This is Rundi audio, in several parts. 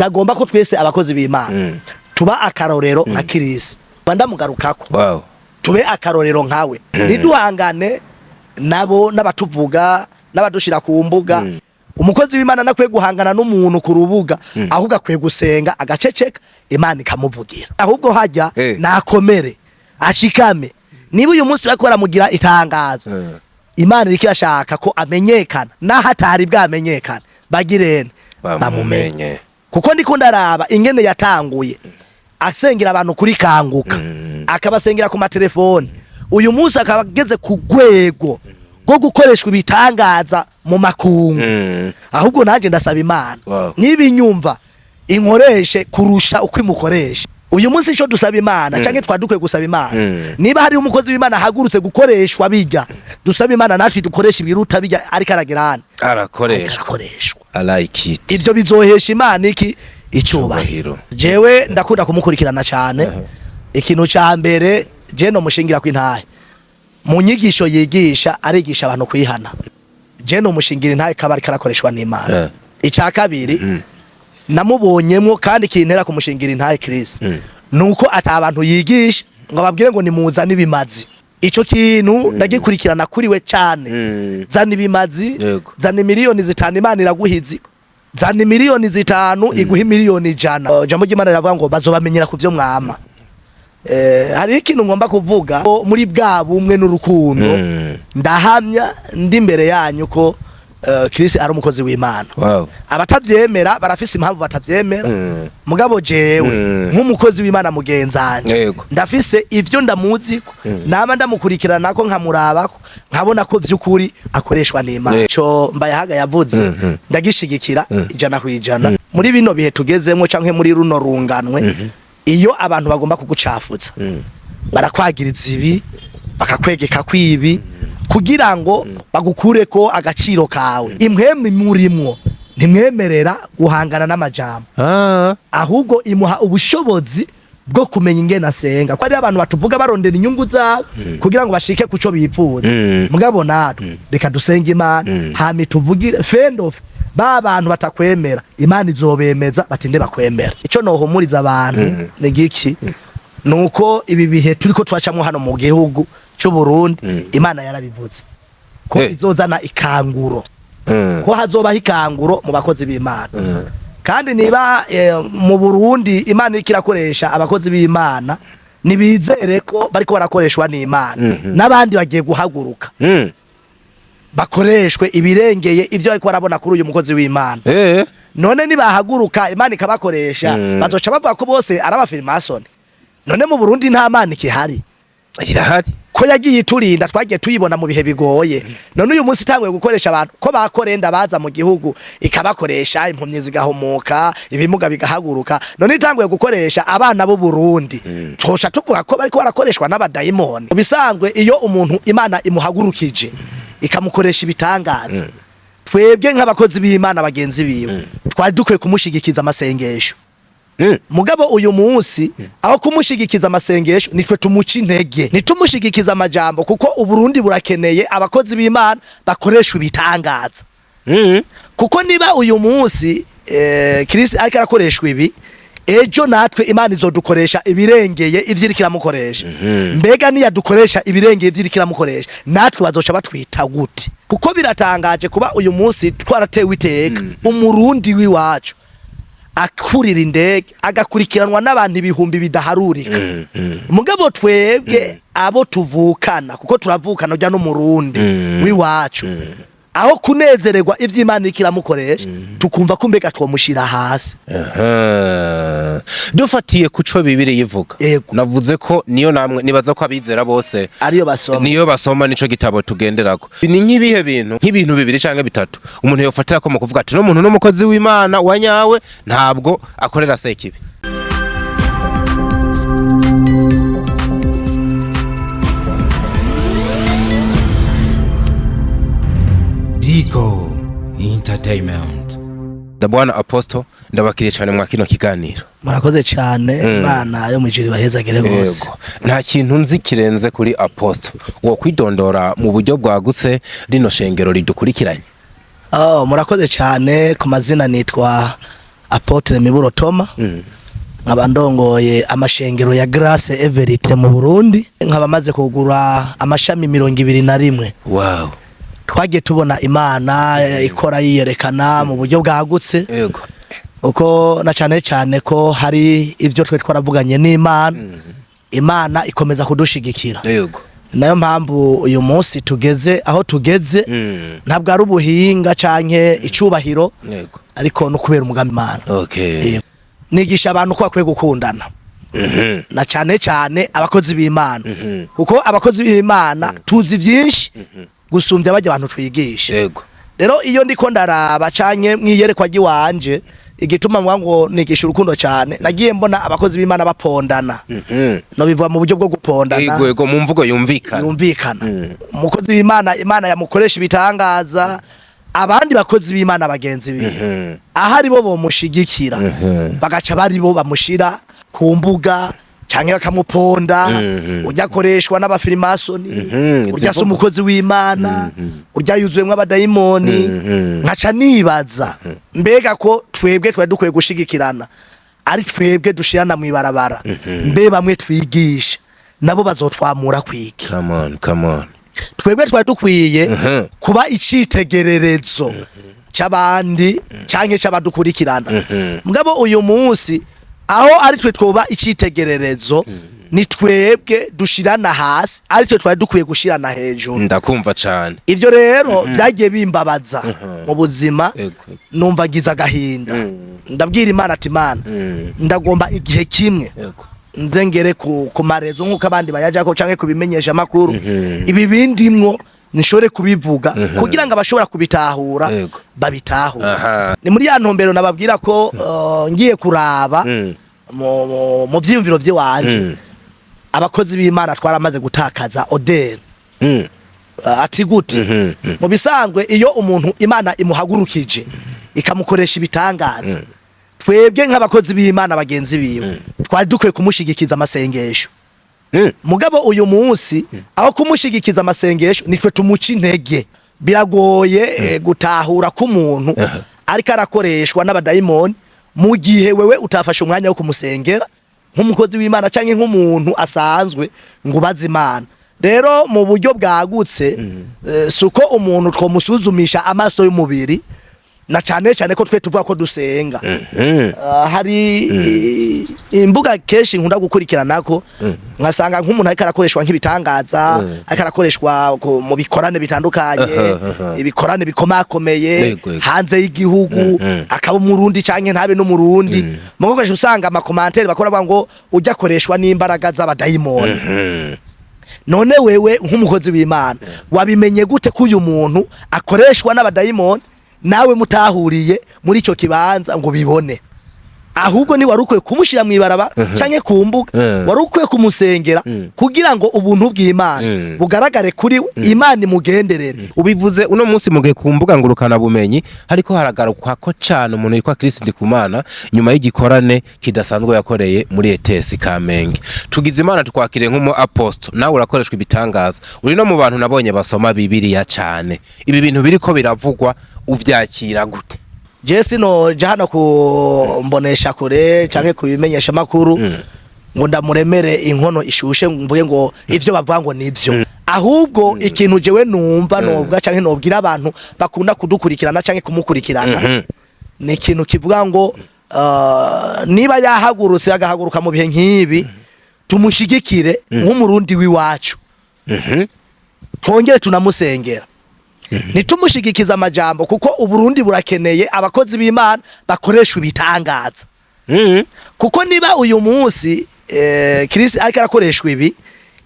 Ndagomba ko twese abakozi b'Imana tuba akarorero nka Kirisi, ndamugarukako. Tube akarorero nkawe, ntiduhangane nabo n'abatuvuga n'abadushira ku mbuga. Umukozi w'Imana nakwiye guhangana n'umuntu ku rubuga, ahubwo akwiye gusenga agaceceka, Imana ikamuvugira. Ahubwo hajya nakomere ashikame. Niba uyu munsi bariko baramugira itangazo, Imana iriko irashaka ko amenyekana, naho atari bwamenyekana, bagirene bamumenye. Kuko ndiko ndaraba ingene yatanguye asengera abantu kuri Kanguka, akabasengera ku matelefoni, uyu munsi akaba ageze ku rwego rwo gukoreshwa ibitangaza mu makungu. Ahubwo nanjye ndasaba Imana, niba inyumva, inkoreshe kurusha uko imukoresha uyu munsi. Icyo dusaba Imana, canke twari dukwiye gusaba Imana, niba hari umukozi w'Imana ahagurutse gukoreshwa bijya, dusaba Imana natwe dukoresha ibiruta bijya ariko aragirana arakoreshwa. Arakoreshwa. I like it. Ibyo bizohesha Imana iki? Icyubahiro. Icubahiro. Jewe ndakunda kumukurikirana cyane. Ikintu ca mbere je no mushingira kw'intahe mu nyigisho yigisha, arigisha abantu kwihana. Je no mushingira intahe kaba ariko arakoreshwa n'Imana. Icya kabiri namubonyemwo kandi kintera kumushingira intahe Chris, nuko ata abantu yigisha ngo ababwire ngo nimuzane ibimazi. Ico kintu ndagikurikirana kuri we cyane. Zana ibimazi, zana miliyoni 5, Imana iraguhizi. Zana miliyoni 5, iguha miliyoni 100. Ijambo ry'Imana riravuga ngo bazobamenyera ku vyo mwama. Hariho ikintu ngomba kuvuga ko muri bwa bumwe n'urukundo. Ndahamya ndi imbere yanyu ko Chris ari umukozi w'Imana. Abatavyemera barafise impamvu batavyemera. Mugabo jewe nk'umukozi w'Imana mugenzanje, ndafise ivyo ndamuziko, naba ndamukurikirana ko nkamurabako, nkabona ko vy'ukuri akoreshwa n'Imana. Ico Mbayahaga yavuze ndagishigikira 100%. Muri bino bihe tugezemwo canke muri runo runganwe, iyo abantu bagomba kugucafuza, barakwagiriza ibi, bakakwegeka kwibi kugira ngo bagukureko agaciro kawe. Impwemu imurimwo ntimwemerera guhangana n'amajambo, ahubwo imuha ubushobozi bwo kumenya ingene asenga. Ko ari abantu batuvuga barondera inyungu zabo kugira ngo bashike kuco bifuza. Mugabo natwe reka dusenge Imana, hama tuvugire fendof ba bantu batakwemera, Imana izobemeza batinde bakwemera. Ico nohumuriza abantu ni giki? Nuko ibi bihe turiko turacamwo hano mu gihugu c'u Burundi, Imana yarabivuze ko izozana ikanguro, ko hazobaho ikanguro mu bakozi b'Imana. Kandi niba mu Burundi Imana iriko irakoresha abakozi b'Imana, nibizere ko bariko barakoreshwa n'Imana, n'abandi bagiye guhaguruka bakoreshwe ibirengeye ivyo bariko barabona kuri uyu mukozi w'Imana. None nibahaguruka Imana ikabakoresha, bazoca bavuga ko bose ari abafirimasoni? None mu Burundi nta Mana ikihari? Irahari. Ko yagiye iturinda, twagiye tuyibona mu bihe bigoye. None uyu munsi itanguye gukoresha abantu ko bakorenda baza mu gihugu, ikabakoresha, impumyi zigahumuka, ibimuga bigahaguruka, none itanguye gukoresha abana b'u Burundi, twoca tuvuga ko bariko barakoreshwa n'abadayimoni? Mu bisanzwe iyo umuntu Imana imuhagurukije ikamukoresha ibitangaza, twebwe nk'abakozi b'Imana bagenzi biwe twari dukwiye kumushigikiza amasengesho. Mugabo uyu munsi aho kumushigikiza amasengesho, nitwe tumuca intege, nitumushigikiza amajambo, kuko Uburundi burakeneye abakozi b'Imana bakoresha ibitangaza. Kuko niba uyu munsi Chris ariko arakoreshwa ibi, ejo natwe Imana izodukoresha ibirengeye ivyo iriko iramukoresha. Mbega niyadukoresha ibirengeye ivyo iriko iramukoresha, natwe bazoca batwita gute? Kuko biratangaje kuba uyu munsi twaratewe iteka Umurundi w'iwacu akurira indege, agakurikiranwa n'abantu ibihumbi bidaharurika, mugabo twebwe abo tuvukana, kuko turavukana, ujya n'Umurundi w'iwacu, aho kunezererwa ivy'Imana iriko iramukoresha, tukumva ko mbega twomushira hasi. Aha. Dufatiye kuco Bibiri yivuga, navuze ko niyo namwe nibaza ko abizera bose ariyo basoma, niyo basoma, nico gitabo tugenderako. Ni nk'ibihe bintu, nk'ibintu bibiri canke bitatu umuntu yofatira ko mu kuvuga ati no muntu n'umukozi w'Imana wa nyawe, ntabwo akorera sekibi? Digo Entertainment. Ndabwana Apostle, ndabakiriye cyane mwa kino kiganiro. Murakoze cyane, Imana yo mwijuru ibahezagire bose. Yego. Nta kintu nzi kirenze kuri Apostle. Wo kwidondora mu buryo bwagutse rino shengero ridukurikiranye. Oh, murakoze cyane. Ku mazina nitwa Apôtre Miburo Toma, nkaba ndongoye amashengero ya Grâce et Vérité mu Burundi, nkaba maze kugura amashami 21. Twagiye tubona Imana ikora, yiyerekana mu buryo bwagutse, uko na cyane cyane ko hari ibyo twe twaravuganye n'Imana, Imana ikomeza kudushigikira. Nayo mpamvu uyu munsi tugeze aho tugeze. Ntabwo ari ubuhinga canke icubahiro, ariko no kubera umugambi Imana. Nigisha abantu ko bakwiye gukundana, na cyane cyane abakozi b'Imana, kuko abakozi b'Imana tuzi byinshi gusumbya bajya abantu twigisha. Rero iyo ndiko ndaraba canke mwiyerekwa ry'iwanje, igituma mvuga ngo nigisha urukundo cyane, nagiye mbona abakozi b'Imana bapondana. No bivuga mu buryo bwo gupondana. Yego, mu mvugo yumvikana. Yumvikana. Umukozi w'Imana, Imana yamukoresha ibitangaza, abandi bakozi b'Imana bagenzi biwe, aho ari bo bomushigikira, bagaca bari bo bamushira ku mbuga canke bakamuponda. Urya akoreshwa n'abafirimasoni, urya si umukozi w'Imana, urya yuzuyemwo abadayimoni. Nkaca nibaza, mbega ko twebwe twari dukwiye gushigikirana, ari twebwe dushirana mw'ibarabara, mbe bamwe twigisha nabo bazotwamura kwiki? Come on, come on. Twebwe twari dukwiye kuba icitegererezo c'abandi canke c'abadukurikirana. Mugabo uyu munsi, aho ari twe twoba icitegererezo, ni twebwe dushirana hasi, ari twe twari dukwiye gushirana hejuru. Ndakumva cane. Ivyo rero byagiye bimbabaza mu buzima. Numva ngize agahinda, ndabwira Imana ati: "Imana, ndagomba igihe kimwe nze ngere ku marezo nk'uko abandi bayajako, canke kubimenyesha amakuru, ibi bindimwo nshobore kubivuga kugira ngo abashobora kubitahura babitahure." Ni muri ya ntumbero nababwira ko ngiye kuraba mu vyiyumviro vy'iwanje, abakozi b'Imana twaramaze gutakaza odeur. Ati gute? Mu bisanzwe, iyo umuntu Imana imuhagurukije ikamukoresha ibitangaza, twebwe nk'abakozi b'Imana bagenzi biwe twari dukwiye kumushigikiza amasengesho. Mugabo uyu munsi, aho kumushigikiza amasengesho, nitwe tumuca intege. Biragoye gutahura ko umuntu ariko arakoreshwa n'abadayimoni mu gihe wewe utafashe umwanya wo kumusengera nk'umukozi w'Imana canke nk'umuntu asanzwe ngo ubaze Imana. Rero mu buryo bwagutse, si uko umuntu twomusuzumisha amaso y'umubiri, na cane cane ko twe tuvuga ko dusenga. Hari imbuga kenshi nkunda gukurikiranako, nkasanga nk'umuntu ariko arakoreshwa nk'ibitangaza, ariko arakoreshwa mu bikorane bitandukanye, ibikorane bikomakomeye hanze y'igihugu, akaba umurundi canke ntabe n'umurundi, mugo usanga ama commentaires bakora bavuga ngo ujya akoreshwa n'imbaraga z'abadayimoni. None wewe nk'umukozi w'Imana wabimenye gute ko uyu muntu akoreshwa n'abadayimoni, nawe mutahuriye muri ico kibanza ngo bibone? Ahubwo ni wari ukwiye kumushyira mu ibaraba canke ku mbuga, wari ukwiye kumusengera kugira ngo ubuntu bw'Imana bugaragare kuri we, Imana imugenderere. Ubivuze uno munsi mugihe ku mbuga ngurukana bumenyi hariko haragarukwa ko cane umuntu yitwa Chris Ndikumana, nyuma y'igikorane kidasanzwe yakoreye muri ETS Kamenge. Tugize Imana tukwakiriye nk'umu apostle, nawe urakoreshwa ibitangaza, uri no mu bantu nabonye basoma Bibiliya cane. Ibi bintu biriko biravugwa uvyakira gute? Je sinoja hano ku mbonesha kure canke kubimenyesha makuru ngo ndamuremere inkono ishushe, mvuge ngo ivyo bavuga ngo nivyo. Ahubwo ikintu jewe numva novuga canke nobwira abantu bakunda kudukurikirana canke kumukurikirana, ni ikintu kivuga ngo niba yahagurutse, agahaguruka mu bihe nk'ibi, tumushigikire nk'umurundi w'iwacu, twongere tunamusengera, ntitumushigikize amajambo, kuko Uburundi burakeneye abakozi b'Imana bakoresha ibitangaza. Kuko niba uyu munsi Chris ariko arakoreshwa ibi,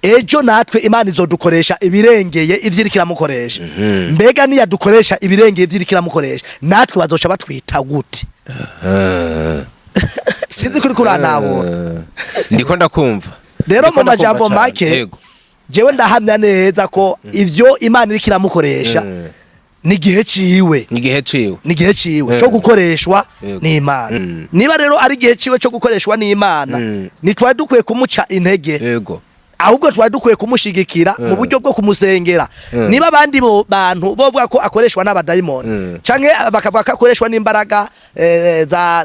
ejo natwe Imana izodukoresha ibirengeye ivyo iriko iramukoresha. Mbega niyadukoresha ibirengeye ivyo iriko iramukoresha, natwe bazoca batwita gute? Sinzi kuri kurantabura. Ndiko ndakumva. Rero Ndiko mu ndakumva majambo cane. make, jewe ndahamya neza ko ivyo Imana iriko iramukoresha ni igihe ciwe. Igihe ciwe. Ni igihe ciwe cyo gukoreshwa n'Imana. Niba rero ari igihe ciwe cyo gukoreshwa n'Imana, ntitwari dukwiye kumuca intege. Ahubwo twari dukwiye kumushigikira mu buryo bwo kumusengera. Niba abandi bo bantu bovuga ko akoreshwa n'abadayimoni canke bakavuga ko akoreshwa n'imbaraga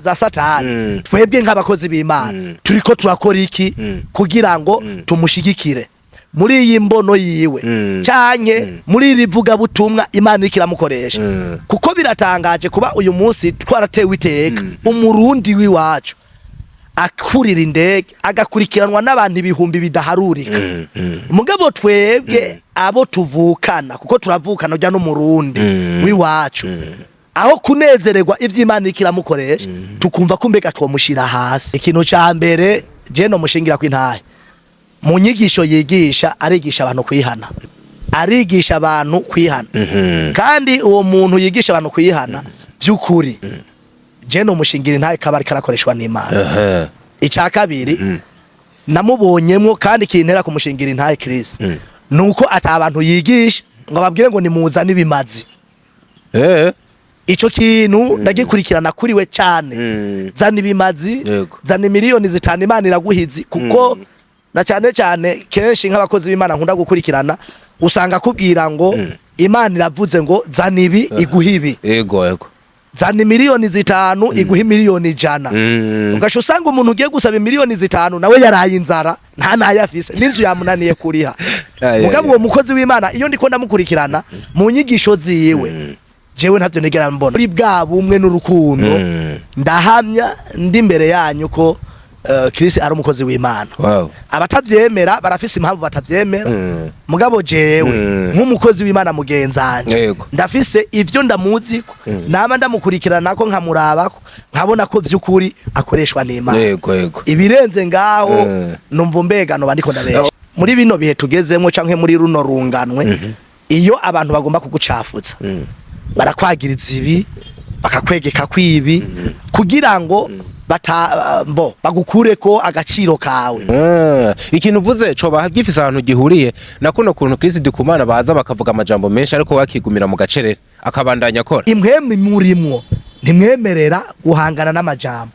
za Satani, twebwe nk'abakozi b'Imana turiko turakora iki kugira ngo tumushigikire muri iyi mbono yiwe canke muri iri vugabutumwa Imana iriko iramukoresha? Kuko biratangaje kuba uyu munsi twaratewe iteka umurundi w'iwacu akurira indege, agakurikiranwa n'abantu ibihumbi bidaharurika, mugabo twebwe abo tuvukana, kuko turavukana, ujya n'umurundi w'iwacu, aho kunezererwa ivy'Imana iriko iramukoresha, tukumva ko mbega twomushira hasi. Ikintu ca mbere je nomushingira kw'intahe, mu nyigisho yigisha, arigisha abantu kwihana, arigisha abantu kwihana. Kandi uwo muntu yigisha abantu kwihana, by'ukuri je nomushingira intahe kaba ariko arakoreshwa n'Imana. Icya kabiri namubonyemwo kandi kintera kumushingira intahe Chris, nuko ata abantu yigisha ngo ababwire ngo nimuzane ibimazi. Ico kintu ndagikurikirana kuri we cane. Zana ibimazi, zana miliyoni 5, Imana iraguhizi. Kuko na cyane cyane kenshi nk'abakozi b'Imana nkunda gukurikirana, usanga akubwira ngo Imana iravuze ngo zana ibi iguha ibi, Yego yego. zana miliyoni 5 iguha miliyoni 100. Ugaca usanga umuntu ugiye gusaba miliyoni 5 nawe yaraye inzara, nta nayo afise, n'inzu yamunaniye kuriha. Mugabo uwo mukozi w'Imana, iyo ndiko ndamukurikirana mu nyigisho ziwe, jewe ntavyo nigera mbona. Muri bwa bumwe n'urukundo, ndahamya ndi imbere yanyu ko Chris ari umukozi w'Imana. Abatavyemera barafise impamvu batavyemera, mugabo jewe nk'umukozi w'Imana mugenzanje, ndafise ivyo ndamuziko, naba ndamukurikirana ko nkamurabako, nkabona ko vy'ukuri akoreshwa n'Imana. Yego yego. Ibirenze ngaho, numva mbega noba ndiko ndabesha. Muri bino bihe tugezemwo canke muri runo runganwe, iyo abantu bagomba kugucafuza, barakwagiriza ibi, bakakwegeka kwibi kugira ngo bata mbo bagukureko agaciro kawe. Ikintu uvuze coba gifise ahantu gihuriye na kuno kuntu Chris Ndikumana baza bakavuga amajambo menshi, ariko bakigumira mu gacerere akabandanya akora. Impwemu murimwo ntimwemerera guhangana n'amajambo,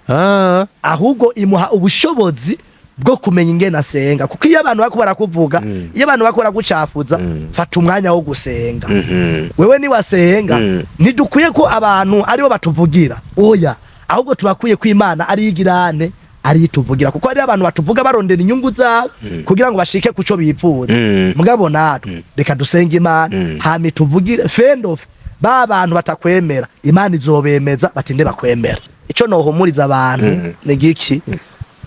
ahubwo imuha ubushobozi bwo kumenya ingene asenga. Kuko iyo abantu bariko barakuvuga, iyo abantu bariko baragucafuza, fata umwanya wo gusenga. Wewe niwasenga, ntidukwiye ko abantu aribo batuvugira, oya, ahubwo turakwiye ko Imana ari igirane, ari ituvugira, kuko hari abantu batuvuga barondera inyungu zabo kugira ngo bashike kuco bifuza. Mugabo natwe reka dusenge Imana, hama ituvugire. Fendof ba bantu batakwemera, Imana izobemeza batinde bakwemera. Ico nohumuriza abantu ni giki?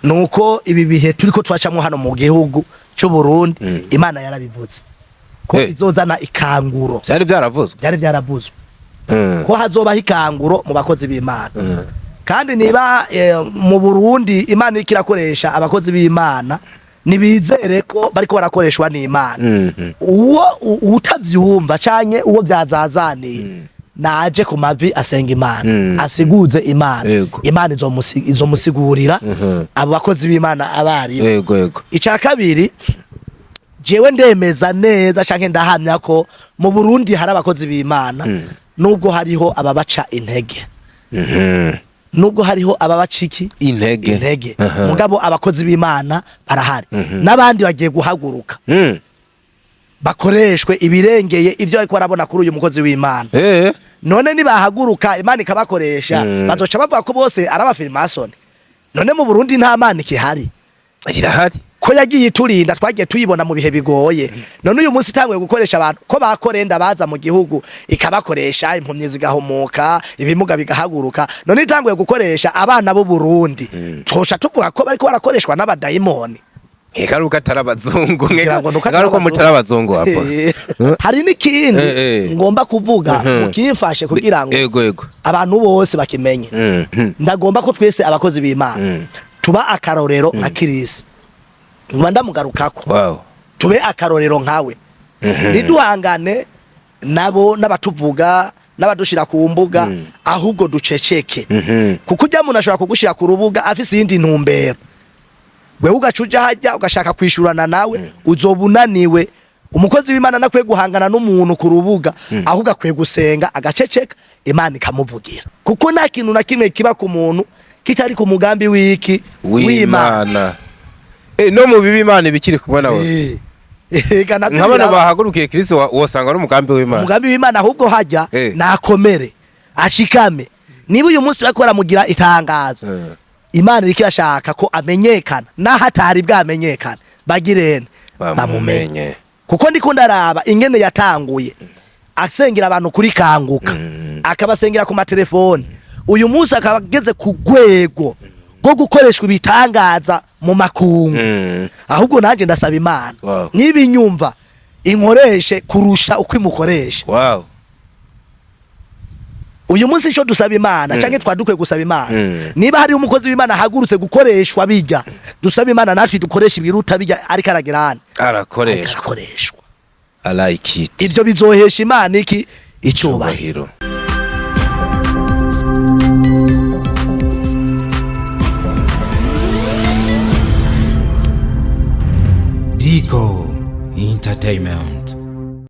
Nuko ibi bihe turiko turacamwo hano mu gihugu c'u Burundi, Imana yarabivuze ko izozana ikanguro. Vyari vyaravuzwe. Byari byaravuzwe ko hazobaho ikanguro mu bakozi b'Imana. Kandi niba mu Burundi Imana iriko irakoresha abakozi b'Imana, nibizere ko bariko barakoreshwa n'Imana. Uwo utavyumva canke uwo vyazazaniye, naje ku mavi asenga Imana, asiguze Imana. Imana izomusigurira abo bakozi b'Imana abaribo. Yego yego. Icya kabiri, jewe ndemeza neza canke ndahamya ko mu Burundi hari abakozi b'Imana, nubwo hariho ababaca intege, nubwo hariho ababaca iki? Intege. Intege. Mugabo abakozi b'Imana barahari, n'abandi bagiye guhaguruka bakoreshwe ibirengeye ivyo ariko barabona kuri uyu mukozi w'Imana. None nibahaguruka, Imana ikabakoresha, bazoca bavuga ko bose ari abafirimasoni? None mu Burundi nta Mana ikihari? Irahari. Ko yagiye iturinda, twagiye tuyibona mu bihe bigoye. None uyu munsi itanguye gukoresha abantu ko bakorenda baza mu gihugu, ikabakoresha, impumyi zigahumuka, ibimuga bigahaguruka, none itanguye gukoresha abana b'u Burundi, twoca tuvuga ko bariko barakoreshwa n'abadayimoni? Eka atari abazungu. Ngira ngo nuko Eka nuko atari mutari abazungu, apostle. Hari n'ikindi ngomba kuvuga, mukimfashe kugira ngo Yego yego. abantu bose bakimenye. Ndagomba ko twese abakozi b'Imana tuba akarorero nka Kirisi. Nkuba ndamugarukako. Tube akarorero nkawe, ntiduhangane nabo n'abatuvuga n'abadushira ku mbuga, ahubwo duceceke. Kuko ujya muntu ashobora kugushira ku rubuga afise iyindi ntumbero, wewe ugaca uja hajya ugashaka kwishurana nawe, uzoba unaniwe. Umukozi w'Imana nakwiye guhangana n'umuntu ku rubuga, ahubwo akwiye gusenga agaceceka, Imana ikamuvugira, kuko nta kintu na kimwe kiba ku muntu kitari ku mugambi w'iki? W'Imana. No mu bibi Imana ibikiri kumwe nawe. Ega navyo Nk'abana biraba. bahagurukiye Kristo, wosanga ari umugambi w'Imana. Umugambi w'Imana. Ahubwo hajya nakomere, ashikame. Niba uyu munsi bariko baramugira itangazo, Imana iriko irashaka ko amenyekana naho atari bwamenyekana, bagirene bamumenye, bamumenye. Kuko ndiko ndaraba ingene yatanguye asengera abantu kuri Kanguka, akabasengera ku matelefoni, uyu munsi akaba ageze ku rwego rwo gukoreshwa ibitangaza mu makungu. Ahubwo nanjye ndasaba Imana, niba inyumva, inkoreshe kurusha uko imukoresha. Uyu munsi icyo dusaba Imana, canke twari dukwiye gusaba Imana, niba hari umukozi w'Imana ahagurutse gukoreshwa bijya, dusaba Imana natwe dukoresha ibiruta bijya, ariko aragirana arakoreshwa. Arakoreshwa. I like it. Ibyo bizohesha Imana iki? Icubahiro. Icubahiro. Digo Entertainment.